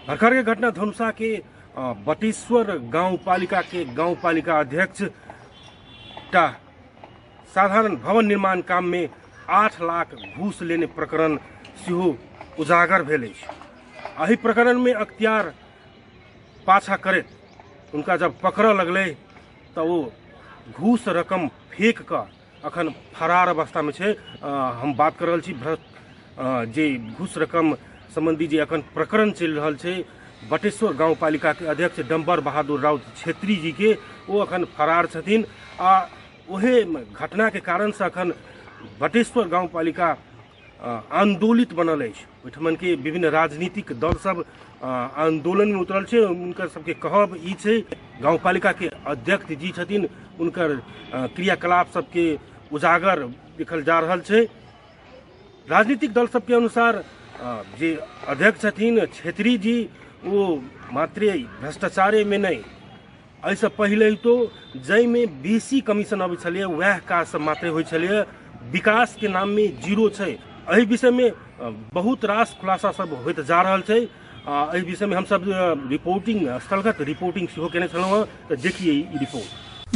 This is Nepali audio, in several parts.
भर्खर के घटना धनुषा के बटेश्वर गाउँपालिका अध्यक्ष का साधारण भवन निर्माण काम में 8 लाख घूस लेने प्रकरण सेहो उजागर भेल अछि। एहि प्रकरण में अख्तियार पाछा करैत उनका जब पकड़ लगले तो वो घूस रकम फेंक कर अखन फरार अवस्था में छे। हम बात कर रहल छी जे घूस रकम संबंधी जे अखन प्रकरण चल रहा है बटेश्वर गाउँपालिका के अध्यक्ष डम्बर बहादुर राउत छेत्री जी के वो अखन फरार छथिन। ओहे घटना के कारण से अखन बटेश्वर गाउँपालिका आंदोलित बनल है। ओहिठमन के विभिन्न राजनीतिक दल सब आंदोलन में उतरल छे। उनकर सबके कहब ई छे गाउँपालिका के अध्यक्ष जी छथिन उनकर क्रियाकलाप सबके उजागर देखल जा रहल छे। राजनीतिक दल सबके अनुसार जे अध्यक्ष छथिन छेत्री जी वो मात्र भ्रष्टाचारे में नहीं, ऐसे पहले तो जय में बेसी कमीशन अबै छलिए वह काज सब मात्र होइ छलिए, विकास के नाम में जीरो छे। एहि विषय में बहुत रास खुलासा सब होइत जा रहल छे। एहि विषय में हम सब रिपोर्टिंग स्थलगत रिपोर्टिंग सेहो केने छलहुँ। तो देखिए ई रिपोर्ट।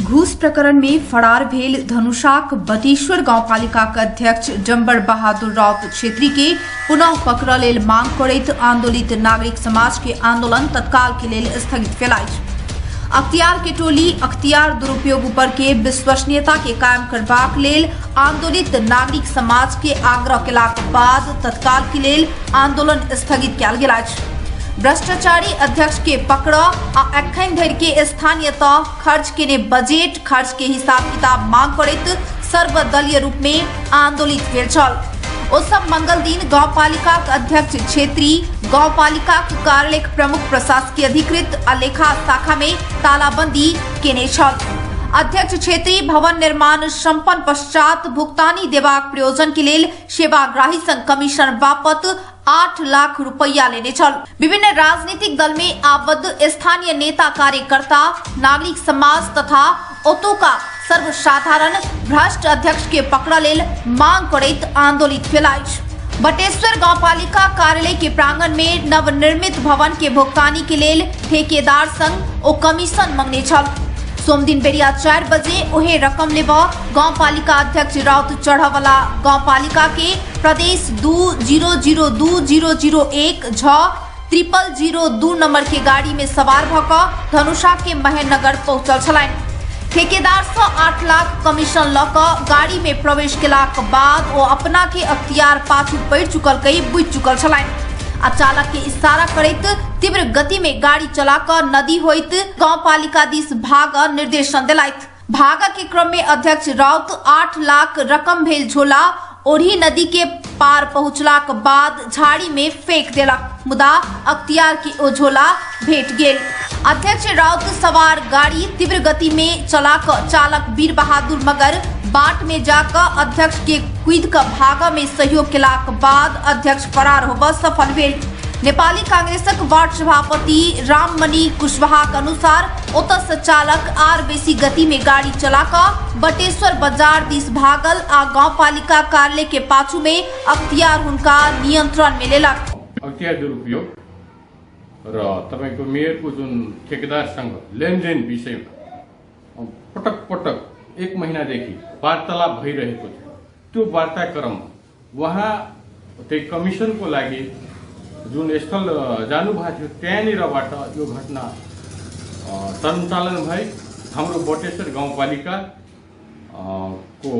घूस प्रकरण में फरार भेल धनुषाक बटेश्वर गाउँपालिका अध्यक्ष डम्बर बहादुर राउत छेत्री के पुनः पकड़ लेल मांग करैत आंदोलित नागरिक समाज के आंदोलन तत्काल के लेल स्थगित भेल अछि। अख्तियार के टोली अख्तियार दुरुपयोग पर के विश्वसनीयता के कायम करबाक लेल आंदोलित नागरिक समाज के आग्रह केलाक बाद तत्काल के लेल आंदोलन स्थगित कयल गेल अछि। भ्रष्टाचारी अध्यक्ष के पकड़ आ एखन धरि के स्थानीय तह खर्च केने बजट खर्च के हिसाब किताब मांग करैत सर्वदलीय रूप में आंदोलित भेल छल। ओ सब मंगल दिन गाउँपालिका अध्यक्ष छेत्री गाउँपालिका कार्यालय प्रमुख प्रशासकीय अधिकृत आ लेखा शाखा में तालाबंदी केने छल। अध्यक्ष छेत्री भवन निर्माण संपन्न पश्चात भुगतानी देबाक प्रयोजन के लेल सेवाग्राही संग कमीशन बापत 8 लाख रुपया लेने छल। विभिन्न राजनीतिक दल में आबद्ध स्थानीय नेता कार्यकर्ता नागरिक समाज तथा ओतुका सर्वसाधारण भ्रष्ट अध्यक्ष के पकड़ लेल मांग करैत आंदोलित भेल अछि। बटेश्वर गाउँपालिका कार्यालय के प्रांगण में नवनिर्मित भवन के भुगतानी के लेल ठेकेदार संग ओ कमीशन मांगने छल। सोम दिन बेरिया 4 बजे ओहे रकम लेब गाउँपालिका अध्यक्ष राउत चढ़वला गाउँपालिका के प्रदेश 20020001 0002 नंबर के गाड़ी में सवार भक धनुषा के महेनगर पहुंचल छलनि। ठेकेदार से 8 लाख कमीशन ल गाड़ी में प्रवेश केलाक बाद ओ अपना के अख्तियार पाछू पड़ चुकल कई बुझ चुकल छलनि। आ चालक के इशारा करैत तीव्र गति में गाड़ी चलाकर नदी होइत गाउँपालिका दिस भाग निर्देशन दिलथि। भाग के क्रम में अध्यक्ष राउत 8 लाख रकम भेल झोला ओढ़ी नदी के पार पहुंचलाक बाद झाड़ी में फेंक देलक, मुदा अख्तियार के ओ झोला भेट गेल। अध्यक्ष राउत सवार गाड़ी तीव्र गति में चलाकर चालक वीर बहादुर मगर बाट में जाकर अध्यक्ष के कुद का भाग में सहयोग केलाक बाद अध्यक्ष फरार होबऽ सफल भेल। नेपाली कांग्रेसक वार्ड सभापति राममणि कुशवाहा के अनुसार ओतऽ चालक आर बेसी गति में गाड़ी चलाकर बटेश्वर बाजार दिस भागल आ गाउँपालिका कार्यालय के पाछू में अख्तियार हुनका नियंत्रण में लेलक। अख्तियार दुरुपयोग र तपाईको मेयरको जुन ठेकेदारसँग लेनदेन विषयमा पटक पटक 1 महिनादेखि वार्तालाप भइरहेको थियो। त्यो वार्ताक्रम वहाँ त्यही कमिसनको लागि जुन स्थल जानुभएको थियो त्यहाँनिरबाट यो घटना सञ्चालन भई हाम्रो बटेश्वर गाउँपालिका को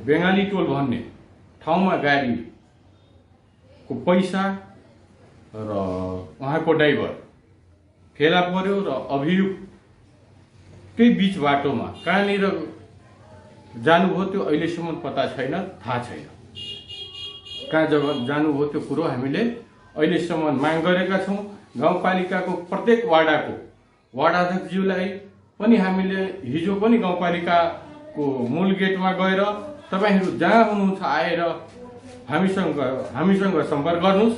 बेङ्गाली टोल भन्ने ठाउँमा गाडीको पैसा र उहाँको ड्राइभर फेला पर्यो र अभियुक्तकै बीच बाटोमा कहाँनिर जानुभयो त्यो अहिलेसम्म पत्ता छैन, थाहा छैन। कहाँ जब जानुभयो त्यो कुरो हामीले अहिलेसम्म माग गरेका छौँ। गाउँपालिकाको प्रत्येक वाडाको वाडाध्यक्षज्यूलाई पनि हामीले हिजो पनि गाउँपालिकाको मूल गेटमा गएर तपाईहरू जहाँ हुनुहुन्छ आएर हामीसँग संपर्क गर्नुहोस्।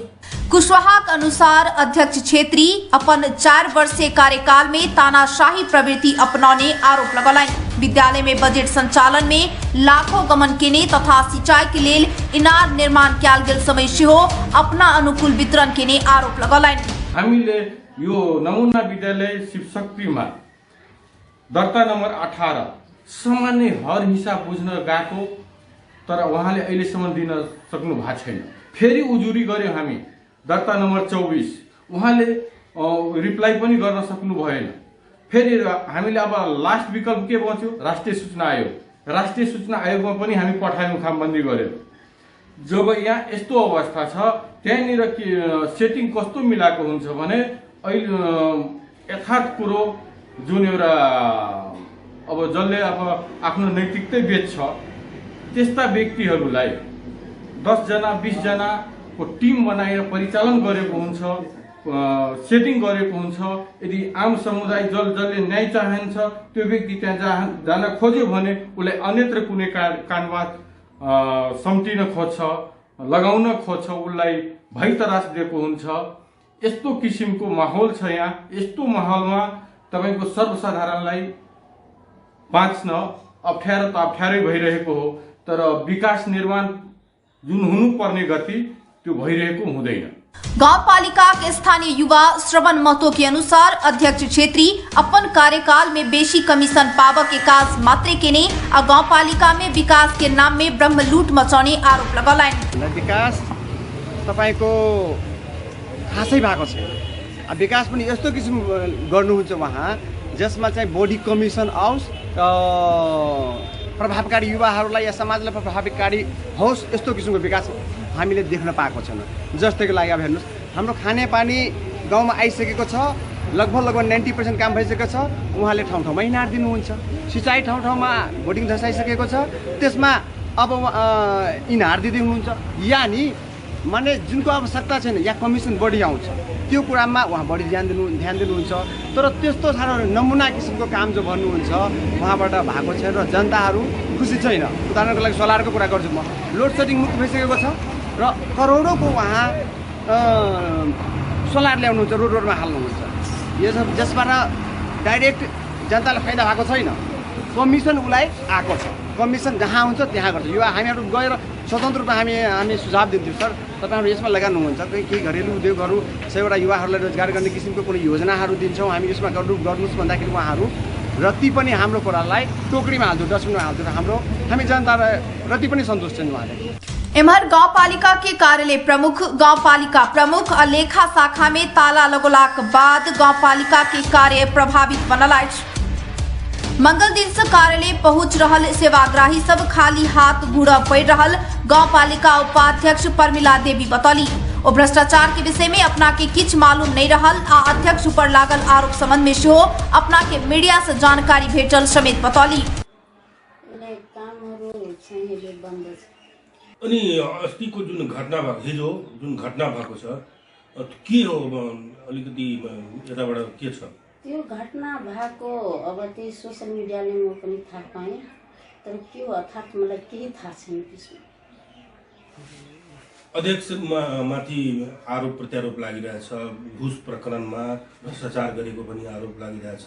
कुशवाहा के अनुसार अध्यक्ष छेत्री अपन 4 वर्षीय कार्यकाल में तानाशाही प्रवृत्ति अपनाने आरोप लगौलनि। विद्यालय में बजट संचालन में लाखों गमन केने तथा सिंचाई के लेल इनार निर्माण कयल गेल समय सेहो अपना अनुकूल वितरण केने आरोप लगौलनि। हामीले यो नमुना विद्यालय शिवशक्तिमा दर्ता नम्बर 18 सामान्य हर हिसाब बुझ्न गएको, तर उहाँले अहिलेसम्म दिन सक्नु भएको छैन। फेरि उजुरी गर्यो हामी दर्ता नम्बर 24, उहाँले रिप्लाई पनि गर्न सक्नु भएन। फेरि हामीले अब लास्ट विकल्प के बच्यो? राष्ट्रिय सूचना आयोग। राष्ट्रिय सूचना आयोगमा पनि हामी पठायौँ खामबन्दी गरेर। जब यहाँ यस्तो अवस्था छ, त्यहाँनिर सेटिङ कस्तो मिलाएको हुन्छ भने अहिले यथार्थ कुरो जुन एउटा अब जसले अब आफ्नो नैतिकतै बेच्छ त्यस्ता व्यक्तिहरूलाई 10 जना 20 जनाको टिम बनाएर परिचालन गरेको हुन्छ, सेटिङ गरेको हुन्छ। यदि आम समुदाय जसले न्याय चाहन्छ त्यो व्यक्ति त्यहाँ जान खोज्यो भने उसलाई अन्यत्र कुनै कानवास सम्टिन खोज्छ, लगाउन खोज्छ, उसलाई भैतरास दिएको हुन्छ। यस्तो किसिमको माहौल छ यहाँ। यस्तो माहौलमा तपाईको सर्वसाधारणलाई बाँच्न अप्ठ्यारो त अप्ठ्यारै भइरहेको हो, तर विकास निर्माण जुन हुनुपर्ने गति त्यो भइरहेको हुँदैन। गाउँपालिका के स्थानीय युवा श्रवण महतो के अनुसार अध्यक्ष छेत्री अपन कार्यकाल में बेसी कमीशन पाव के काज मात्रै के ने गाउँपालिका में विकास के नाम में ब्रह्म लूट मचाउने आरोप लगाइन्। विकास तपाईको खासै भएको छैन। विकास पनि यस्तो किसिम गर्नुहुन्छ उहाँ जसमा चाहिँ बढी कमिसन आओस्, प्रभावकारी युवाहरूलाई या समाजलाई प्रभावकारी होस्, यस्तो किसिमको विकास हामीले देख्न पाएको छैन। जस्तैको लागि अब हेर्नुहोस्, हाम्रो खानेपानी गाउँमा आइसकेको छ, लगभग 90% काम भइसकेको छ। उहाँले ठाउँ ठाउँमा इनार दिनुहुन्छ, सिँचाइ ठाउँ ठाउँमा बोर्डिङ धसाइसकेको छ, त्यसमा अब इनार दिँदै हुनुहुन्छ। यानि माने जुनको आवश्यकता छैन या कमिसन बढी आउँछ त्यो कुरामा उहाँ बढी ध्यान दिनुहुन्छ। तर त्यस्तो साह्रो नमुना किसिमको काम जो भन्नुहुन्छ उहाँबाट भएको छैन र जनताहरू खुसी छैन। उदाहरणको लागि सोलरको कुरा गर्छु म, लोड सेडिङ मुक्त भइसकेको छ र करोडौँको उहाँ सोलर ल्याउनुहुन्छ, रोडमा हाल्नुहुन्छ। यो सब जसबाट डाइरेक्ट जनतालाई फाइदा भएको छैन, कमिसन उसलाई आएको छ। कमिसन जहाँ हुन्छ त्यहाँ गर्छ। यो हामीहरू गएर स्वतन्त्र रूपमा हामी सुझाव दिन्थ्यौँ, सर तपाईँहरू यसमा लगाउनुहुन्छ, केही घरेलु उद्योगहरू 100वटा युवाहरूलाई रोजगार गर्ने किसिमको कुनै योजनाहरू दिन्छौँ हामी, यसमा गर्नुहोस् भन्दाखेरि उहाँहरू रति पनि हाम्रो कुरालाई टोकरीमा हाल्थ्यो, डस्टबिनमा हाल्थ्यो। हामी जनता रति पनि सन्तुष्ट छन् उहाँले। एमहर गाउँपालिका के कार्यालय प्रमुख, गाउँपालिका प्रमुख और लेखा शाखा में ताला लगोलाक बाद गाउँपालिका के कार्य प्रभावित बनल अछि। मंगल दिन से कार्यालय पहुंच रहल सेवाग्राही सब खाली हाथ घूरा पड़ रहल गाउँपालिका उपाध्यक्ष परमिला देवी बतौली। ओ भ्रष्टाचार के विषय में अपना के किछ मालूम नहीं रहल आ अध्यक्ष ऊपर लागल आरोप संबंध में सेहो अपना के मीडिया से जानकारी भेटल समेत बतौली। अनि अस्तिको जुन घटना भएको, हिजो जुन घटना भएको छ के हो, अलिकति यताबाट के छ? त्यो घटना भएको अब त्यही सोशल मिडियाले म पनि थाहा पाएँ, तर के हो अर्थात् मलाई केही थाहा छैन त्यसमा। अध्यक्ष माथि आरोप प्रत्यारोप लागिरहेछ, घुस प्रकरणमा भ्रष्टाचार गरेको पनि आरोप लागिरहेछ।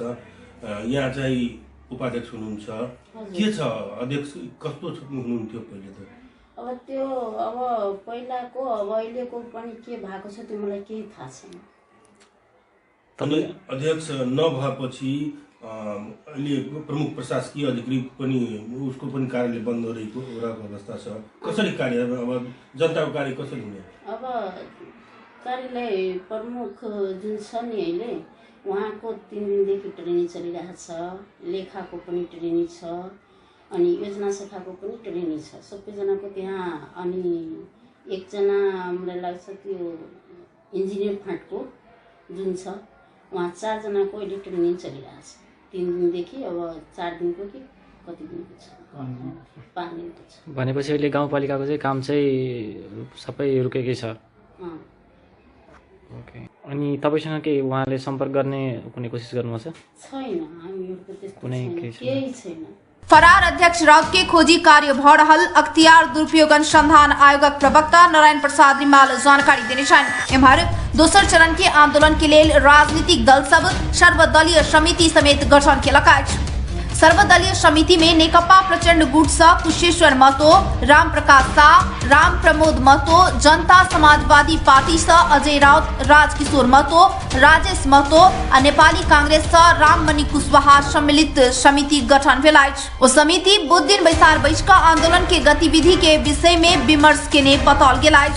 यहाँ चाहिँ उपाध्यक्ष हुनुहुन्छ, के छ अध्यक्ष कस्तो हुनुहुन्थ्यो पहिले त? अब त्यो अब पहिलाको अब अहिलेको पनि के भएको छ त्यो मलाई केही थाहा छैन। अनि अध्यक्ष नभएपछि अहिले प्रमुख प्रशासकीय अधिकारी पनि उसको पनि कार्यालय बन्द रहेको अवस्था छ। कसरी कार्य अब जनताको कार्य कसरी हुने? अब कार्यालय प्रमुख जुन छ नि अहिले उहाँको 3 दिनदेखि ट्रेनिङ चलिरहेछ, लेखाको पनि ट्रेनिङ छ, अनि योजना शाखाको पनि ट्रेनिङ छ, सबैजनाको त्यहाँ। अनि एकजना मलाई लाग्छ त्यो इन्जिनियर फाँटको जुन छ वहाँ 4 जनाको अहिले ट्रेनिङ चलिरहेछ 3 दिनदेखि। अब 4 दिनको कि कति दिनको छ, 5 दिनको छ भनेपछि अहिले गाउँपालिकाको चाहिँ काम चाहिँ सबै रुकेकै छ। ओके, अनि तपाईसँग के उहाँले सम्पर्क गर्ने कुनै कोसिस गर्नुभएको छ? छैन, हामीहरुको त्यस्तो केही छैन। फरार अध्यक्ष राउत के खोजी कार्य भ रहल अख्तियार दुरुपयोग अनुसंधान आयोगक प्रवक्ता नारायण प्रसाद रिमाल जानकारी देने छन्। एम्हर दोसर चरण के आंदोलन के लेल राजनीतिक दल सब सर्वदलीय समिति समेत गठन केलक अछि। सर्वदलीय समिति में नेकपा प्रचण्ड गुट स कुशेश्वर महतो, राम प्रकाश शाह, राम प्रमोद महतो, जनता समाजवादी पार्टी स अजय राउत, राजकिशोर महतो, राजेश महतो और नेपाली कांग्रेस स राममणि कुशवाहा सम्मिलित समिति गठन भेलाइ। ओ समिति बुध दिन बैसार बैसका आंदोलन के गतिविधि के विषय में विमर्श केने बताओल गेलाइ।